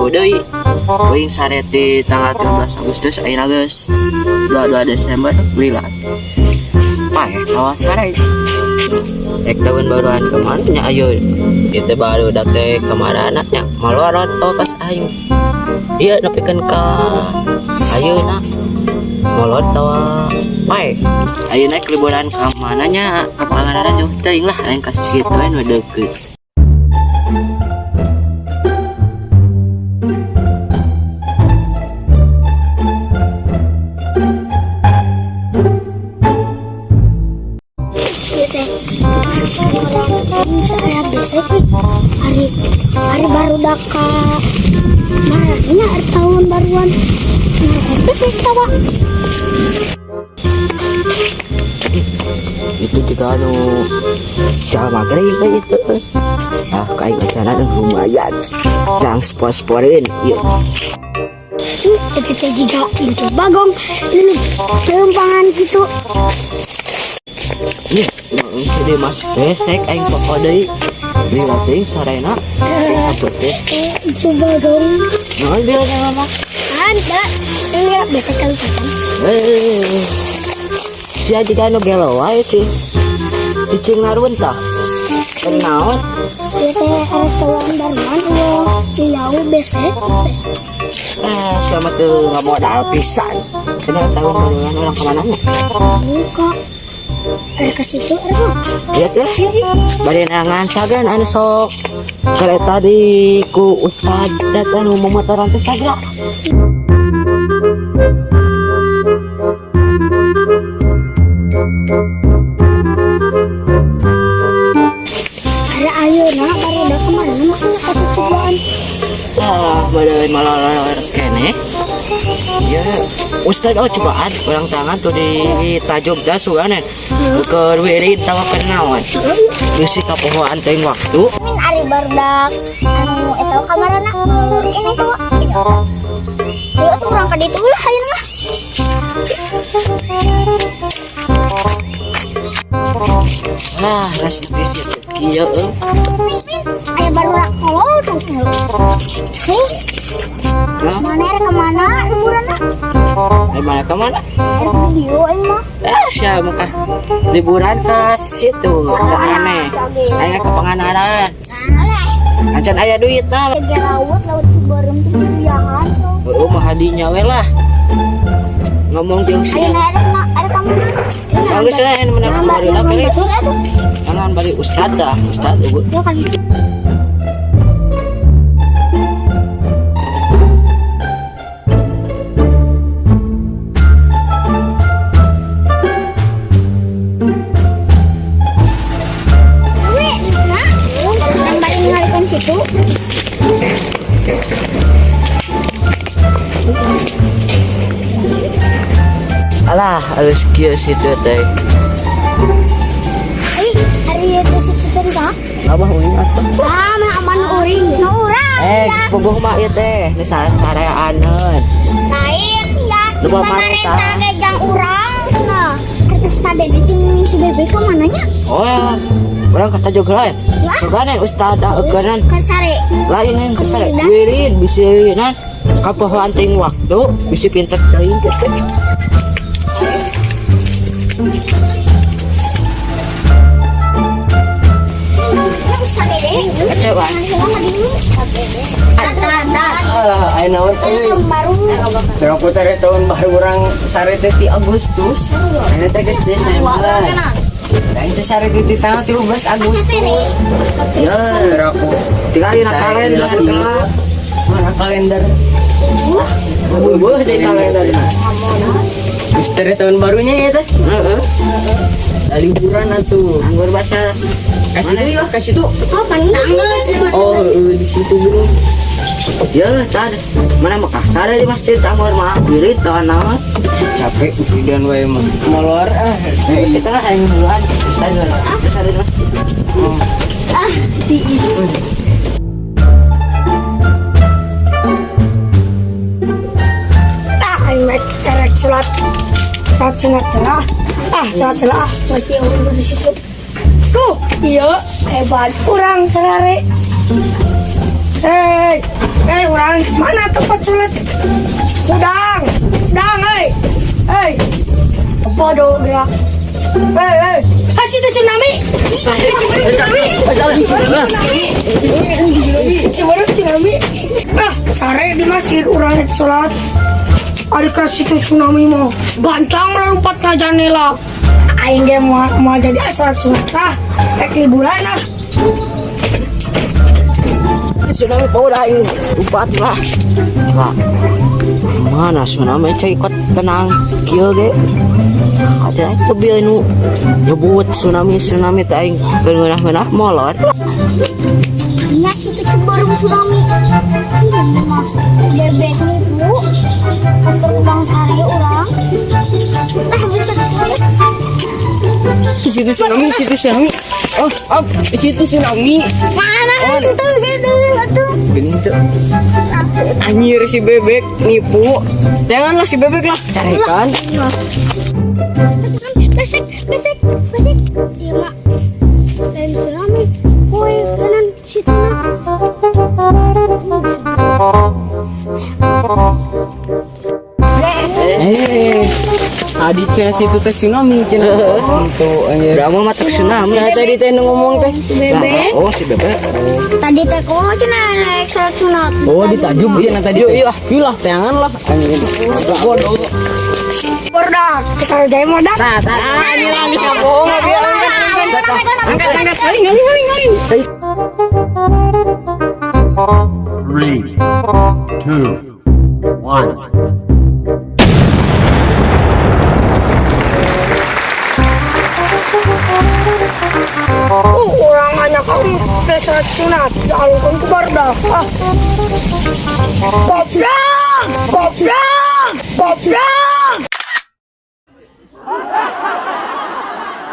baru deui. Euing sare ti tanggal 13 Agustus, ayeuna geus 22 Desember lila. Paeh tawa sare. Rek tahun baruan kemana nya ayo. Itu baru dak teh kemana nya malorot tos aing. Iya, nepikeun ka ayeuna molot tawa paeh. Ayeuna liburan ka mana nya? Ka Pangandaran jauh teuing lah, aing ka situ we nu deukeut. Ieu teh saya besek nih hari hari baru ka mana nya hari tahun baruan, nah besek tawa. Itu juga anu jalma gering teh itu. Ah, kayak acara lumayan jang sport-sportin ieu. Itu teh juga itu bagong ini lempangan gitu. Ih, si Mas besek aing pokok deui. Lila teuing sarena aing sabeuteuh. Eh, itu bagong. Naon bilangnya mama? Ada iya besek kali pesan. Eh. Sia jiga anu gelo wae sih. Cicing narun tah. Kenaon? Ieu teh ada tahun baruan eueuh jauh besek. Eh, siapa tuh nggak modal pisan. Kenapa tahun baruan orang kemana nya? Buka ada ke situ ada mah. Iya tuh. Bari nangan sagan anu sok kereta di ku ustad datang nu motoran teh sagla. Ada ayeuna baru ada kemana makanya kasih tujuan. Ah, bade malah kene. Ya, Ustad oh cobaan orang tangan tuh di tajuk dah sugane. Keur wirid tawa kenaon. Bisi kapohoan teuing waktu. Min ari barudak anu eta kamarana ini tuh. Ayo tuh urang ka ditu lah ayeuna mah. Lah, geus bisi kieu euy. Aya barudak tolol tuh. Hei, Hah? mana erek kemana liburanna? Eh, mana ke mana? Erek video aing mah. Ah, siapa kah? Liburan ke situ, ke aneh. Ayo ke Pangandaran. Alah, Ancan aya duit nah. ge laut laut Ciberem teh jangan so. Oh, mah hadinya we lah. Ngomong jeung si. Ayeuna erek na erek ka mana? Bagus lah yang menang baru lah kali. Betul atuh. Tangan bari ustad dah, ustad eueuh. Ya kan. Weh, nah, orang bari ngalikeun situ. Alah, halus kieu situ teh. Ih, hari itu situ teh saha? Abah uing atuh. Ah, mah aman uring. Nu urang. Eh, Ya. geus bogoh mah ieu teh, nu sareaneun. Lain ya. Nu pamarentah. Pamarentah ge jang urang nah. Terus tadi jeung si Bebe ka mananya? Oh, ya. Urang kata juga lain. Lah? Sugane ustad eueunan Ka sare. Lain yang kesare. Wirid bisi nan kapohoan teuing waktu, bisi pinter teuing gitu. Ustaz Dede. Kecewa. Alah, aya naon euy. Tahun baru. Berapa tare tahun baru urang sare teh ti Agustus. Ini teh geus Desember. Lain teh sare teh ti tanggal 13 Agustus. Ya, Berapa? tinggal dina kalender. Mana kalender? Eueuh di kalender. Misteri tahun barunya ya teh. Heeh. Da liburan atuh. Anggur bahasa Kasih tuh ya, kasih tuh. Kapan? Oh, heeh, di situ gini. Ya, tadi mana Mekah sare di masjid anggur mah wirid tawa naon. Capek wiridan wae mah. Molor ah. Eh, kita lah yang duluan ustaz dulu. Terus ada di masjid. Ah, tiis. Ah, aing mah erek salat salat sunat lah. Ah, salat lah masih unggul di situ. Duh, iya hebat kurang sarare. Hei. Eh, urang mana tempat sholat? Udang, udang, eh, eh. Bodoh gerak. Eh, eh. Ah, situ tsunami. Tsunami. Tsunami. Tsunami. Tsunami. Ah, sare di masjid urang rek sholat. Ari ka situ tsunami mah gancang lompat ka jendela. Aing ge mau mau jadi sholat sunat ah. Rek liburan ah. Tsunami power aing lupa lah. Lah. Mana tsunami cai ikut tenang kieu ge. Ada kebil nu nyebut tsunami tsunami teh aing geunah-geunah molor. Nya situ baru tsunami. Iya mah bebek nipu. Pas ke lubang sare urang. Ah, geus ka ditu ya. Situ tsunami, situ tsunami. Oh, oh, situ tsunami. Mana itu gitu atuh. Gini tuh. Anjir si bebek nipu. Janganlah si bebek lah. Carikan. Besek, besek, besek. Iya, Mak. Lain tsunami. Woi, kanan situ nak. Eh, adi cenah situ teh tsunami cenah. Tuh anjir. Udah mau matak tsunami. Nah, tadi teh nu ngomong teh. Si bebek. Oh, si bebek. Tadi teh kok cenah naik sholat sunat. Oh, ditajub cenah tadi. Yuk, yuk, yuk lah, teangan lah. Anjir. Bodoh. Bordak, kita demo dak. Nah, tah, ini lah bisa bohong dia. Angkat, angkat, aing, aing, aing, aing. Three, two, one. Oh, urang hanya kamu ke sholat sunat. Dialungkan ku bardak. Ah. Goblok! Goblok!